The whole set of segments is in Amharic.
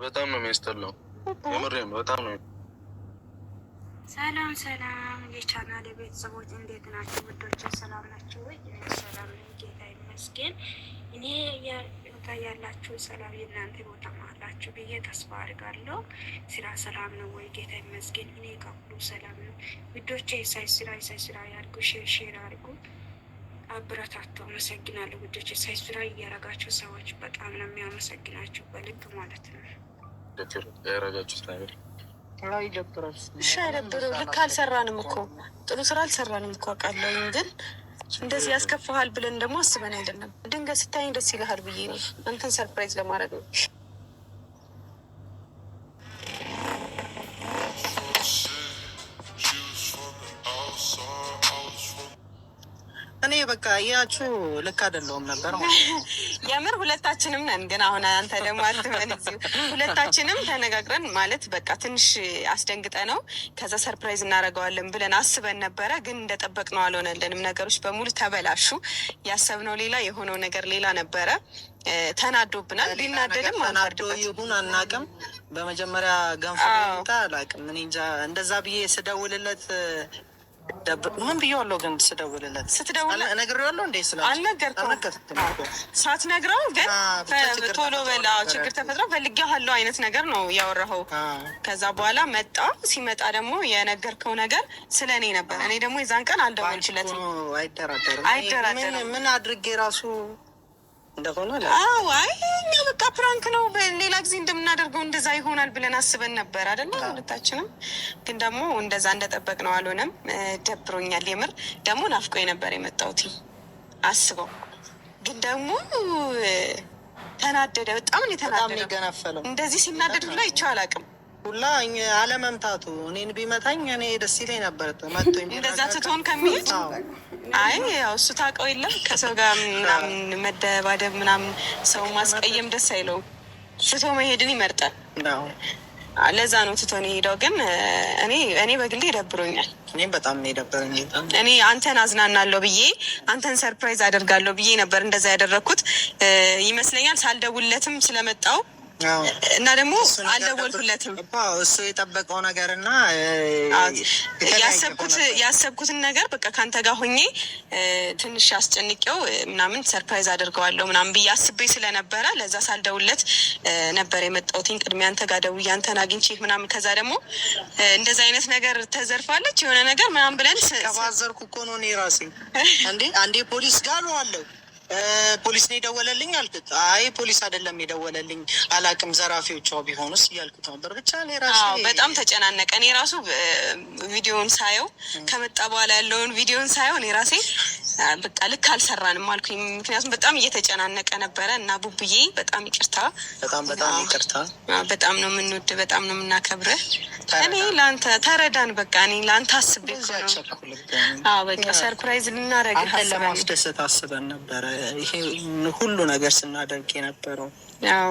በጣም ነው የሚያስጠላው። የምሬን በጣም ነው። ሰላም ሰላም የቻናል ቤተሰቦች እንዴት ናቸው? ውዶች ሰላም ናቸው ወይ? ሰላም ነኝ፣ ጌታ ይመስገን። እኔ ቦታ ያላችሁ ሰላም የእናንተ ቦታ አላችሁ ብዬ ተስፋ አድርጋለሁ። ስራ ሰላም ነው ወይ? ጌታ ይመስገን። እኔ ጋር ሁሉ ሰላም ነው ውዶቼ። ሳይ ስራ ያድርጉ፣ share share አድርጉ፣ አበረታቱ። አመሰግናለሁ ውዶቼ። ሳይ ስራ እያረጋችሁ ሰዎች በጣም ነው የሚያመሰግናችሁ በልክ ማለት ነው። ያረጋችሁት ነገር እሺ፣ አይደብርም። ልክ አልሰራንም እኮ፣ ጥሩ ስራ አልሰራንም እኮ አውቃለሁ። ግን እንደዚህ ያስከፋሃል ብለን ደግሞ አስበን አይደለም። ድንገት ስታይኝ ደስ ይልሃል ብዬ ነው፣ አንተን surprise ለማድረግ ነው። እኔ በቃ ያችሁ ልክ አይደለሁም ነበር ማለት ነው። የምር ሁለታችንም ነን። ግን አሁን አንተ ደግሞ አትመን፣ እዚሁ ሁለታችንም ተነጋግረን ማለት በቃ ትንሽ አስደንግጠ ነው፣ ከዛ surprise እናደርገዋለን ብለን አስበን ነበረ። ግን እንደጠበቅነው አልሆነልንም። ነገሮች በሙሉ ተበላሹ። ያሰብነው ሌላ፣ የሆነው ነገር ሌላ ነበረ። ተናዶብናል። ቢናደድም ተናዶ አንፈርድበት። ይሁን አናውቅም። በመጀመሪያ ገንፎ ይምጣ አላውቅም። እኔ እንጃ፣ እንደዛ ብዬ ስደውልለት ምን ብዬዋለሁ? ግን ስደውልለት ስትደውል እነግሬዋለሁ እንዴ? ስለ አልነገርከውም። አልነገርኩትም እኮ። ሳትነግረው ግን ብቻ ችግር ቶሎ ተፈጥሮ በላ ነበረ። ችግር ተፈጥሮ ፈልጌሃለሁ አይነት ነገር ነው ያወራኸው። ከዛ በኋላ መጣ። ሲመጣ ደግሞ የነገርከው ነገር ስለ እኔ ነበር። እኔ ደግሞ የዛን ቀን በአንቺ አልደወልኩለትም። እኮ አይደራደርም። አይደራደርም። ምን አድርጌ ራሱ እንደሆነ አዎ፣ አይ እኛ በቃ prank ነው፣ በሌላ ጊዜ እንደምናደርገው እንደዛ ይሆናል ብለን አስበን ነበር አይደለ? ሁለታችንም። ግን ደግሞ እንደዛ እንደጠበቅነው አልሆነም። ደብሮኛል። የምር ደግሞ ናፍቆኝ ነበር የመጣሁት አስበው። ግን ደግሞ ተናደደ። በጣም ነው በጣም ነው የተናደደው። የገነፈለው። እንደዚህ ሲናደድ ሁላ አይቼው አላውቅም። ሁላ አለመምታቱ፣ እኔን ቢመታኝ እኔ ደስ ይለኝ ነበር። መቶኝ እንደዛ ትቶን ከሚሄድ። አይ ያው እሱ ታውቀው የለም፣ ከሰው ጋር ምናምን መደባደብ ምናምን ሰው ማስቀየም ደስ አይለውም። ትቶ መሄድን ይመርጣል። ለዛ ነው ትቶን የሄደው። ግን እኔ በግሌ ደብሮኛል። እኔም በጣም ነው የደበረኝ። እኔ አንተን አዝናናለሁ ብዬ፣ አንተን surprise አደርጋለሁ ብዬ ነበር እንደዛ ያደረግኩት ይመስለኛል። ሳልደውልለትም ስለመጣው እና ደግሞ እሱ ነገር አልደወልኩለትም። እሱ የጠበቀው ነገር እና የተለያየ ያሰብኩት ሆነ። ያሰብኩትን ነገር በቃ ከአንተ ጋር ሆኜ ትንሽ አስጨንቄው ምናምን surprise አድርገዋለሁ ምናምን ብዬ አስቤ ስለነበረ ለዛ ሳልደውልለት ነበር የመጣሁትኝ። ቅድሚያ አንተ ጋር ደውዬ አንተን አግኝቼ ምናምን፣ ከዛ ደግሞ እንደዛ አይነት ነገር ተዘርፋለች የሆነ ነገር ምናምን ብለን ከባዘርኩ እኮ ነው እኔ ራሴ። እንዴ አንዴ ፖሊስ ጋር አለው፣ ፖሊስ ነው የደወለልኝ አልኩት። አይ ፖሊስ አይደለም የደወለልኝ፣ አላቅም፣ ዘራፊዎቿ ቢሆኑስ እያልኩት ነበር። ብቻ እኔ ራሴ አዎ በጣም ተጨናነቀ። እኔ ራሱ ቪዲዮን ሳየው፣ ከመጣ በኋላ ያለውን ቪዲዮን ሳየው እኔ ራሴ በቃ ልክ አልሰራንም አልኩኝ። ምክንያቱም በጣም እየተጨናነቀ ነበረ። እና ቡቡዬ በጣም ይቅርታ። በጣም በጣም ይቅርታ። በጣም ነው የምንወድ፣ በጣም ነው የምናከብርህ። እኔ ለአንተ ተረዳን። በቃ እኔ ለአንተ አስቤ እኮ በዚህ ነው። አቸኩልብን። አዎ በቃ surprise ልናደርግህ አንተን አስበን ነው። ለማስደሰት አስበን ነበረ ይሄ ሁሉ ነገር ስናደርግ የነበረው። ያው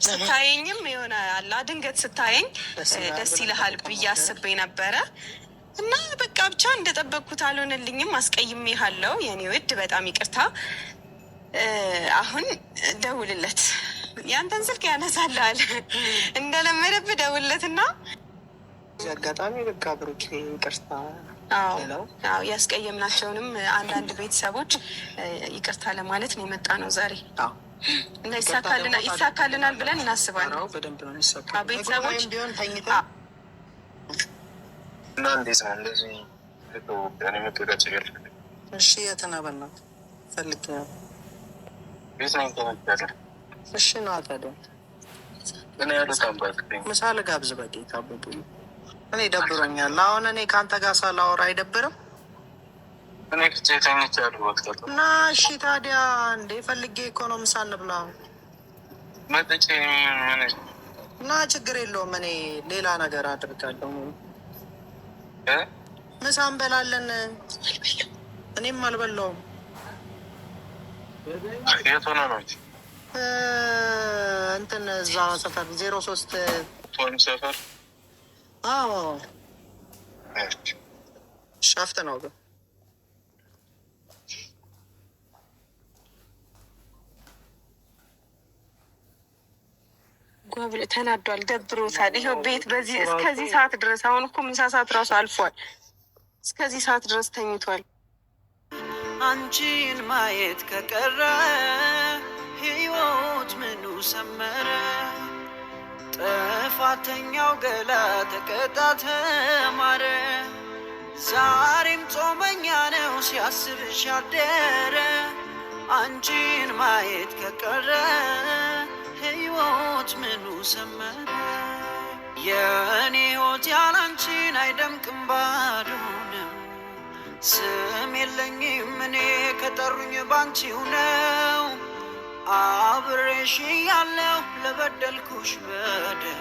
ስታየኝም የሆነ አላ ድንገት ስታየኝ ደስ ይልሃል ደስ ብለን ይልሃል ብዬ አስቤ ነበረ። እና በቃ ብቻ እንደጠበቅኩት አልሆነልኝም። አስቀይሜሃለሁ የኔ ውድ፣ በጣም ይቅርታ። አሁን ደውልለት፣ ያንተን ስልክ ያነሳልሃል እንደለመደብህ። ደውልለትና በዚህ አጋጣሚ በቃ ብሩኬ ይቅርታ አዎ ሌላው አዎ፣ ያስቀየምናቸውንም አንዳንድ ቤተሰቦች ይቅርታ ለማለት ነው የመጣ ነው ዛሬ። እና ይሳካልናል ብለን እናስባለን። አዎ፣ በደንብ ነው የሚሳካው። አዎ፣ ቤተሰቦች ምግብ ላይም ቢሆን ተኝተን እና እንዴት ነው እንደዚህ እኔ መጨቃጨቅ ያልፈልግም። እሺ የት ነህ? በእናትህ ፈልጌ ነበር። ቤት ነኝ ተመቻለሁ። እሺ ና ታዲያ። እኔ አልወጣም እባክህ። ምሳ ልጋብዝ በጌታ ቡቡ። እኔ ደብሮኛል። አሁን እኔ ከአንተ ጋር ሳላወራ አይደብርም? እኔ ክቼ ተኝቻለሁ። በቃ እና እሺ ታዲያ እንዴ ፈልጌ እኮ ነው። ምሳ እንብላ። መጥቼ ምን እና ችግር የለውም፣ እኔ ሌላ ነገር አድርጋለሁ። እ? ምሳ እንበላለን። እኔም አልበላውም። የት ሆነ ነው? እንትን እዛ ሰፈር 03። ቶኒ ሰፈር? አዎ። ሻፍት ነው ግን። ጓብል ተናዷል፣ ደብሮታል። ይኸው ቤት በዚህ እስከዚህ ሰዓት ድረስ፣ አሁን እኮ ምሳ ሰዓት ራሱ አልፏል። እስከዚህ ሰዓት ድረስ ተኝቷል። አንቺን ማየት ከቀረ ሕይወት ምኑ ሰመረ? ጥፋተኛው ገላ ተቀጣ ተማረ። ዛሬም ጾመኛ ነው ሲያስብሽ ያደረ። አንቺን ማየት ከቀረ ሕይወት ምኑ ሰመረ? የእኔ ሕይወት ያላንቺን አይደምቅም ባዶ ነው። ስም የለኝም እኔ ከጠሩኝ ባንቺው ነው። አብሬሽ ያለው ለበደልኩሽ በደል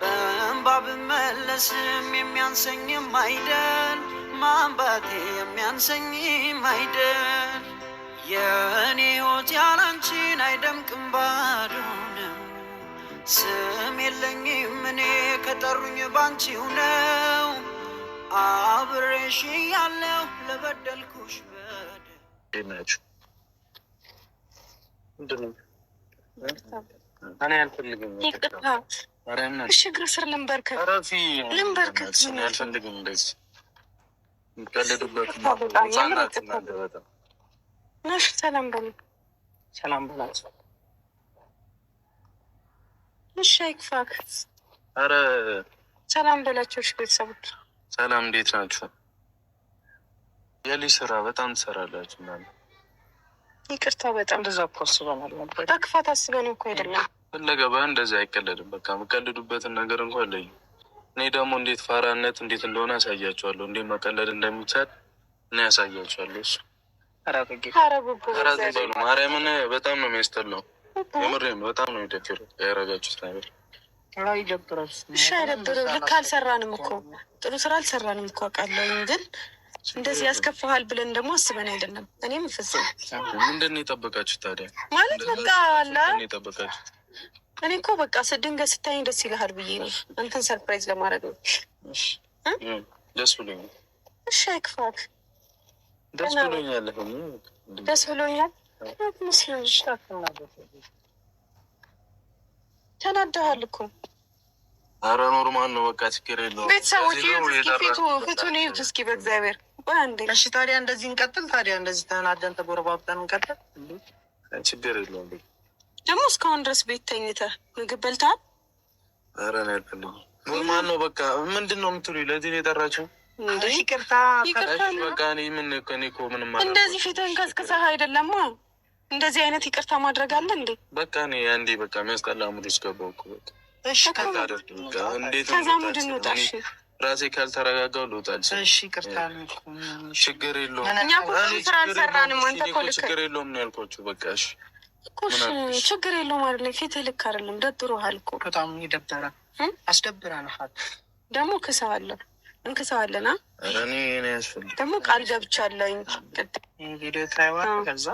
በእንባ ብመለስም የሚያንሰኝም አይደል፣ ማንባቴ የሚያንሰኝም አይደል። የእኔ ሕይወት ያላንቺን አይደምቅም ባዶ ነው። ስም የለኝም እኔ ከጠሩኝ ባንቺው ነው። አብሬሽ ያለው ለበደልኩሽ በደል። ናችሁ? እኔ አልፈልግም። ይቅርታ። እሺ፣ እግር ስር ልንበርከክ ልንበርከክ። አልፈልግም። እንደዚህ የሚቀልዱበት በጣም የምር ህጻናት ይቅርታ። እናንተ በጣም ነሽ ሰላም በሉ። ሰላም በላቸው። እሺ፣ አይክፋክ። ኧረ ሰላም በላቸው። እሺ ቤተሰቦች። ሰላም፣ እንዴት ናችሁ? የልጅ ስራ በጣም ትሰራላችሁ እናንተ። ይቅርታ በጣም። እንደዛ እኮ አስበናል ነበር። በክፋት አስበን እኮ አይደለም። ፈለገ ባይሆን እንደዚህ አይቀለድም። በቃ የምቀልዱበትን ነገር እንኳን ለዩ። እኔ ደግሞ እንዴት ፋራነት እንዴት እንደሆነ ያሳያቸዋለሁ። እንዴት መቀለድ እንደሚቻል እኔ ያሳያቸዋለሁ። እሱ ኧረ በጌታ። ኧረ ቡቡ። ኧረ ዝም በሉ ማርያምን፣ በጣም ነው የሚያስጠላው። የምሬን ነው፣ በጣም ነው የሚደብረው ያደረጋችሁት ነገር። ኧረ ይደብራል። እሺ አይደብርም። ልክ አልሰራንም እኮ፣ ጥሩ ስራ አልሰራንም እኮ አውቃለሁኝ፣ ግን እንደዚህ ያስከፋሃል ብለን ደግሞ አስበን አይደለም። እኔም ፍጹም ምንድን ነው የጠበቃችሁት ታዲያ? ማለት በቃ አላ ምንድን ነው የጠበቃችሁት? እኔ እኮ በቃ ድንገት ስታይኝ ደስ ይልሃል ብዬ ነው፣ አንተን surprise ለማድረግ ነው። ደስ ብሎኛል፣ እሺ አይክፋክ። ደስ ብሎኛል። ደስ ብሎኛል። ምስሉን ተናደሃል እኮ። ኧረ normal ነው፣ በቃ ችግር የለውም። ቤተሰቦች ለዚህ ነው እዩት እስኪ ፊቱ የጠራችሁት። ፊቱን እዩት እስኪ በእግዚአብሔር። ቆይ አንዴ። እሺ ታዲያ እንደዚህ እንቀጥል። ታዲያ እንደዚህ ተናደን ተጎረባብጠን እንቀጥል። ችግር የለውም። ደግሞ እስካሁን ድረስ ቤት ተኝተህ ምግብ በልተሃል? ኧረ እኔ አልፈልግም። normal ነው በቃ። ምንድን ነው የምትሉኝ? ለዚህ ነው የጠራችሁ? እንዴ ይቅርታ። ይቅርታ። እሺ በቃ እኔ ምን እኔ እኮ ምንም አላልኩም። እንደዚህ ፊትህን ከስክሰህ አይደለማ። እንደዚህ አይነት ይቅርታ ማድረግ አለ እንዴ? በቃ እኔ አንዴ በቃ የሚያስጠላ mood ውስጥ ገባሁ እኮ በቃ። እሺ በቃ አደርግ በቃ እንዴት ነው ከዛ ልወጣ mood እንውጣ። አልችልም። እሺ እኔ ራሴ ካልተረጋጋሁ ልወጣ አልችልም። እሺ ይቅርታ። ችግር የለውም። እኛ እኮ ጥሩ እኔ ስራ ችግር አልሰራንም። የለውም። አንተ እኔ እኮ እኮ ልክ ችግር የለውም ነው ያልኳችሁ። በቃ እሺ እኮ እሺ፣ ችግር የለውም አይደለም። ፊትህ ልክ አይደለም። ደብሮሃል እኮ። በጣም ይደብራል። እም? አስደብረንሃል። ደግሞ ክሰዋለሁ፣ እንክሰዋለና ኧረ እኔ እኔ አያስፈልግም። ደግሞ ቃል ገብቻለሁኝ። ቅድም ይህ ቪዲዮ ታይዋል። ከዛ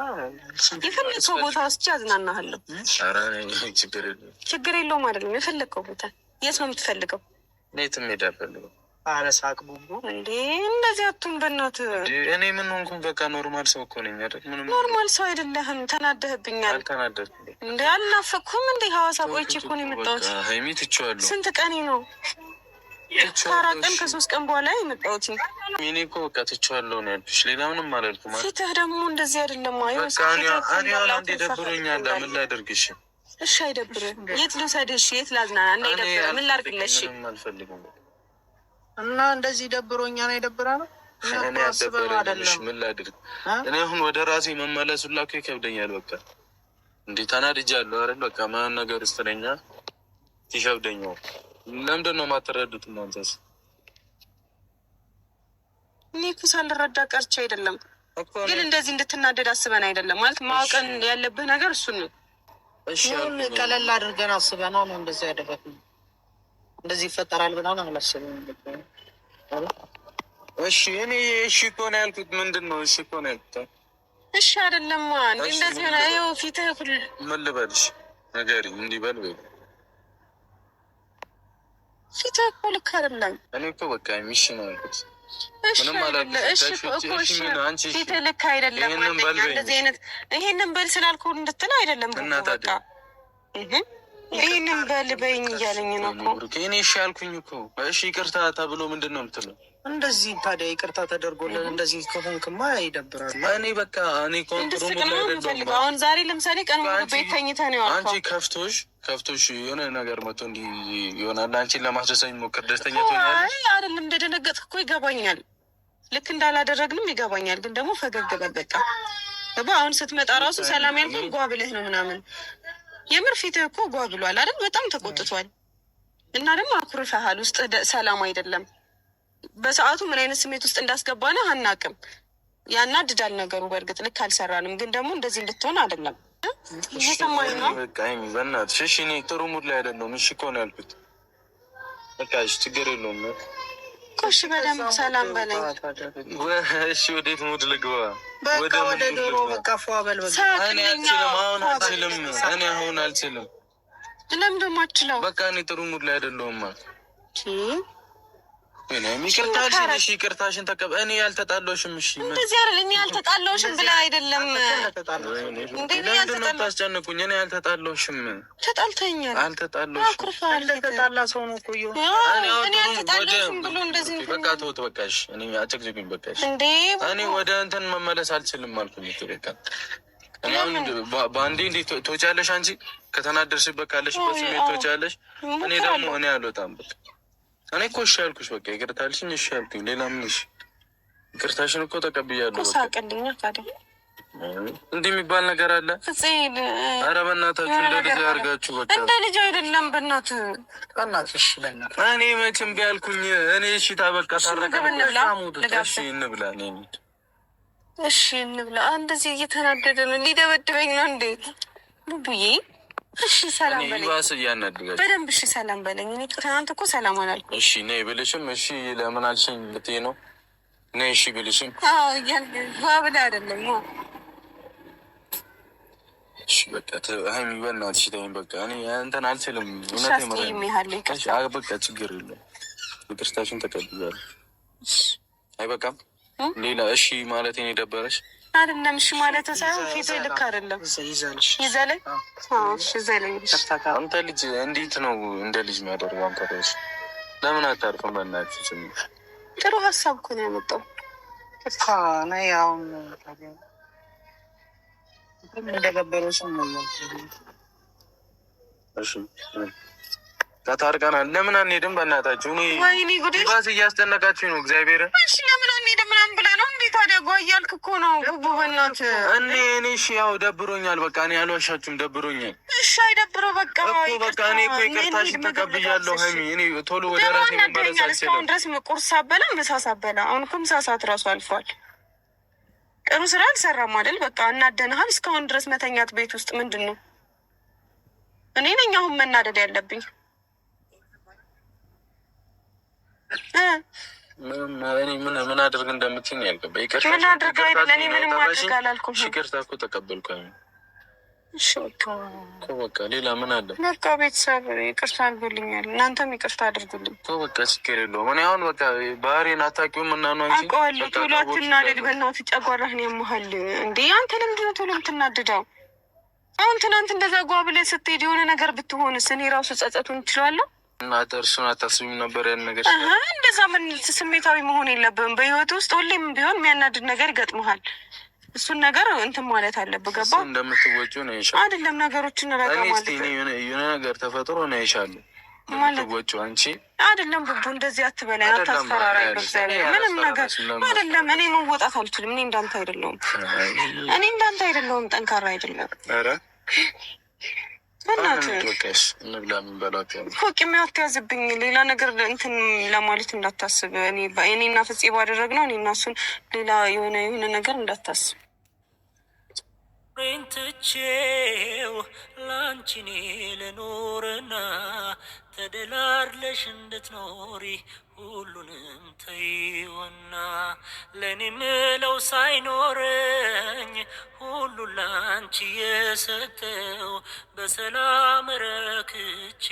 የፈለግከው ቦታ ወስጄ አዝናናሃለሁ። ኧረ እኔ ችግር የለውም። ችግር የለውም አይደለም። የፈለግከው ቦታ የት ነው የምትፈልገው? እኔ የትም መሄድ አልፈልግም። ኧረ ሳቅ ቡቡ። እንዴ እንደዚህ አቱን በእናትህ። እኔ ምን ሆንኩኝ? በቃ normal ሰው እኮ ነኝ አይደል? ምንም normal ሰው አይደለህም። ተናደህብኛል። አልተናደድኩም። እንዴ አልናፈቅኩም እንዴ? ሐዋሳ ቆይቼ እኮ ነው የመጣሁት። በቃ ሀይሚ ትቼዋለሁ። ስንት ቀኔ ነው? ከ4 ቀን ከ3 ቀን በኋላ የመጣሁት። እኔ እኮ በቃ ትቼዋለሁ ነው ያልኩሽ። ሌላ ምንም አላልኩም። ፊትህ ደግሞ እንደዚህ አይደለም። አይ በቃ እኔ እኔ አሁን አንዴ ደብሮኛል። ምን ላደርግሽ? እሺ አይደብርም። የት ልውሰድሽ? የት ላዝናና? እንዳይደብርህ ምን ላድርግልሽ? ምንም አልፈልግም። እና እንደዚህ ደብሮኛል አይደብራ ነው። እኔ አልደበረኝም። እሺ ምን ላድርግ? እኔ አሁን ወደ ራሴ መመለስ ሁላ እኮ ይከብደኛል። በቃ እንዴ ተናድጃለሁ አይደል? በቃ ማን ነገር ውስጥ ነኝ፣ ይከብደኛል። ለምንድን ነው የማትረዱት እናንተስ? እኔ እኮ ሳልረዳ ቀርቼ አይደለም፣ ግን እንደዚህ እንድትናደድ አስበን አይደለም። ማለት ማወቅን ያለብህ ነገር እሱን ነው። እሺ ይሁን ቀለል አድርገን አስበናው ነው እንደዚህ ያደረግነው። እንደዚህ ይፈጠራል ብለን አላሰብንም ነበር። እሺ እኔ እሺ እኮ ነው ያልኩት። ምንድን ነው እሺ እኮ ነው ያልኩት። እሺ አይደለም እንዴ እንደዚህ ሆነ። ይኸው ፊትህ ሁሉ ምን ልበልሽ? ንገሪኝ። እንዲህ በል በይ። ፊትህ እኮ ልክ አይደለም። እኔ እኮ በቃ እሺ ነው ያልኩት። እሺ ምንም አይደለም። አላልኩሽም። እሺ እሺ እኮ እሺ እሺ ምን አንቺ እሺ ፊትህ ልክ አይደለም። ይሄንን አንደኛ በል በይኝ። እንደዚህ አይነት ይሄንን በል ስላልኩህ እንድትል አይደለም። እና በቃ ታዲያ? እህ ይህንን በል በይኝ እያለኝ ነው እኮ። እኔ እሺ አልኩኝ እኮ። እሺ ይቅርታ ተብሎ ምንድን ነው የምትለው? እንደዚህ ታዲያ ይቅርታ ተደርጎልን እንደዚህ ከሆንክማ ይደብራል። እኔ በቃ እኔ እንድስቅ ነው የምፈልገው። አሁን ዛሬ ለምሳሌ ቀን ሙሉ ቤት ተኝተህ ነው አንቺ ያልከው። ከፍቶሽ የሆነ ነገር መቶ እንዲህ ይሆናል። አንቺን ለማስደሰት የሚሞክር ደስተኛ ትሆኛለሽ። አይ አይደለም፣ እንደደነገጥክ እኮ ይገባኛል። ልክ እንዳላደረግንም ይገባኛል። ግን ደግሞ ፈገግ በል በቃ። ገባ? አሁን ስትመጣ ራሱ ሰላም ያልከኝ ጓ ብለህ ነው ምናምን። የምር ፊትህ እኮ ጓ ብሏል አይደል? በጣም ተቆጥቷል። እና ደግሞ አኩርፈሃል። ውስጥ ሰላም አይደለም። በሰዓቱ ምን አይነት ስሜት ውስጥ እንዳስገባንህ አናውቅም። ያናድዳል ነገሩ። በእርግጥ ልክ አልሰራንም፣ ግን ደግሞ እንደዚህ እንድትሆን አይደለም። እየሰማኝ ነው። በቃ ሀይሚ በእናትሽ እሺ። እኔ ጥሩ mood ላይ አይደለሁም። እሺ እኮ ነው ያልኩት። በቃ እሺ፣ ችግር የለውም። እሺ በደንብ ሰላም በለኝ። እሺ፣ ወዴት mood ልግባ? በቃ ወደ mood ዶሮ ልግባ? በቃ ፏ በል በቃ። እኔ ሳቅልኛ። አልችልም፣ አሁን አልችልም። እኔ አሁን አልችልም። ለምን ደግሞ አችለው? በቃ እኔ ጥሩ mood ላይ አይደለሁም። ይቅርታ አልሽኝ፣ እሺ ይቅርታሽን ተቀበ እኔ ያልተጣላሁሽም። እሺ እንደዚህ አይደል? እኔ ያልተጣላሁሽም ብለህ አይደለም እንዴ? እኔ ለምንድን ነው ያልተጣላ የምታስጨንቁኝ? እኔ ያልተጣላሁሽም፣ ተጣልተኛል። አልተጣላሁሽም። አኩርፈሃል። እንደተጣላ ሰው ነው እኮ እየሆነ እኔ አሁን እኔ ጥሩ ያልተጣላሁሽም ብሎ እንደዚህ ወደ በቃ ተውት፣ በቃ እሺ። እኔ አጨቅጭቁኝ፣ በቃ እሺ። እንዴ እኔ ወደ እንትን መመለስ አልችልም አልኩኝ እኮ በቃ። እኔ አሁን በአንዴ እንዴት ትወጫለሽ? አንቺ ከተናደርሽበት ካለሽበት ስሜት ትወጫለሽ። እኔ ደግሞ እኔ አልወጣም። በቃ እኔ እኮ እሺ አልኩሽ፣ በቃ ይቅርታ አልሽኝ፣ እሺ አልኩኝ። ሌላ ምን? እሺ ይቅርታሽን እኮ ተቀብያለሁ። በቃ ሳቅልኛ ታዲያ እንዲህ የሚባል ነገር አለ? ፍፄ ኧረ በእናታችሁ እንደ ልጅ አድርጋችሁ በቃ እንደ ልጅ አይደለም። በእናትህ በእናትሽ በእናትህ እኔ መቼም ቢያልኩኝ እኔ እሺ ታበቃ ታረቀ። ምግብ እንብላ። እሺ እንብላ። እኔ እንሂድ። እሺ እንብላ። እንደዚህ እየተናደደ ነው፣ ሊደበድበኝ ነው እንዴ ቡቡዬ? እሺ ሰላም እኔ በለኝ ይባስ እያናድጋችሁ። በደንብ። እሺ ሰላም በለኝ። እኔ ትናንት እኮ ሰላም አላልኩም። እሺ ነይ ብልሽም እሺ ለምን አልሽኝ ልትይ ነው? ነይ እሺ ብልሽም አዎ እያልክ ጓ ብለህ አይደለም። እሺ በቃ ሀይሚ በእናትሽ ተይኝ። በቃ እኔ እንትን አልችልም። እሺ እውነቴን ነው። አስቀይሜሃለሁ፣ ይቅርታ። እሺ በቃ ችግር የለውም። ይቅርታሽን ተቀብያለሁ። አይበቃም? ሌላ እሺ ማለት እኔ ደበረሽ? አይደለም እሺ ማለት ሳይሆን ፊትህ ልክ አይደለም። ይዘልሽ ይዘለኝ። አዎ እሺ ይዘለኝ። እሺ አንተ ልጅ እንዴት ነው እንደ ልጅ የሚያደርገው? አንተ ራሱ ለምን አታርፍም? በእናትህ ስሚ። ጥሩ ሀሳብ እኮ ነው ያመጣው። ነይ አሁን እንደገበረው ሰው ነው እያልኩ። እሺ ታርቀናል። ለምን አንሄድም? በእናታችሁ እኔ ወይኔ ጉዴ! ባስ እያስጨነቃችሁ ነው። እግዚአብሔር እሺ ለምን አንሄድም ምናምን ብለህ ነው እንዴ ታዲያ? ጓ እያልክ እኮ ነው ቡቡ። በእናትህ እኔ እኔ እሺ ያው ደብሮኛል። በቃ እኔ አልዋሻችሁም፣ ደብሮኛል እሺ አይደብረው በቃ እኮ በቃ እኔ እኮ ይቅርታሽን ተቀብያለሁ። ሀይሚ እኔ ቶሎ ወደ ደግሞ ራሴ መመለስ አናደኛል። አልችልም። እስካሁን ድረስ ቁርስ ሳበላ ምሳ ሳበላ፣ አሁን እኮ ምሳ ሰዓት እራሱ አልፏል። ጥሩ ስራ አልሰራም አይደል? በቃ እናደንሃል። እስካሁን ድረስ መተኛት ቤት ውስጥ ምንድን ነው? እኔ ነኝ አሁን መናደድ ያለብኝ እ ምንም እኔ ምን አድርግ እንደምትይኝ ያልገባኝ። ይቅርታሽን ምን አድርግ አይደል? እኔ ምንም አድርግ አላልኩም። እሺ ይቅርታ እኮ ተቀበልኩ። ሀይሚ እሺ በቃ እኮ በቃ ሌላ ምን አለ በቃ ቤተሰብ ይቅርታ አድርጉልኛል። እናንተም ይቅርታ አድርጉልኝ። እኮ በቃ ችግር የለውም። እኔ አሁን በቃ ባህሪን አታውቂውም እና ነው አንቺ አውቀዋለሁ። በቃ ቶሎ ካወቅሽ አትናደድ፣ በእናትህ ጨጓራህን ያመሃል እንዴ። አንተ ለምንድን ነው ቶሎ የምትናደደው? አሁን ትናንት እንደዛ ጓ ብለህ ስትሄድ የሆነ ነገር ብትሆንስ እኔ ራሱ ጸጸቱን እችላለሁ። እና እርሱን አታስቢም ነበር ያን ነገር አሀ፣ እንደዛ ምን ስሜታዊ መሆን የለብህም። በህይወት ውስጥ ሁሌም ቢሆን የሚያናድድ ነገር ይገጥመሃል። እሱን ነገር እንትን ማለት አለብህ። ገባ እንደምትወጪው ነው ይሻል አይደለም? ነገሮችን ረጋ እኔ ማለት እስኪ እኔ የሆነ ነገር ተፈጥሮ ነው ይሻሉ ማለት እንደምትወጪው አንቺ አይደለም። ቡቡ እንደዚህ አትበላኝ፣ አይደለም፣ አታስፈራራኝ። አይደለም፣ በእግዚአብሔር እኔ ምንም ነገር አላስፈራራሽም። ለምን አይደለም። እኔ መወጣት አልችልም። እኔ እንዳንተ አይደለሁም። እኔ እንዳንተ አይደለሁም። ጠንካራ አይደለም። ኧረ በእናትህ በቃ እሺ እንብላ የምንበላው እኮ ቂም አትያዝብኝ። ሌላ ነገር እንትን ለማለት እንዳታስብ። እኔ እኔና ፍፄ ባደረግነው እኔና እሱን ሌላ የሆነ የሆነ ነገር እንዳታስብ። ትቼው ላንቺ እኔ ልኖርና ተደላድለሽ እንድትኖሪ ሁሉንም ተይውና ለእኔ ምለው ሳይኖረኝ ሁሉን ላንቺ የሰጠው በሰላም ረክቼ።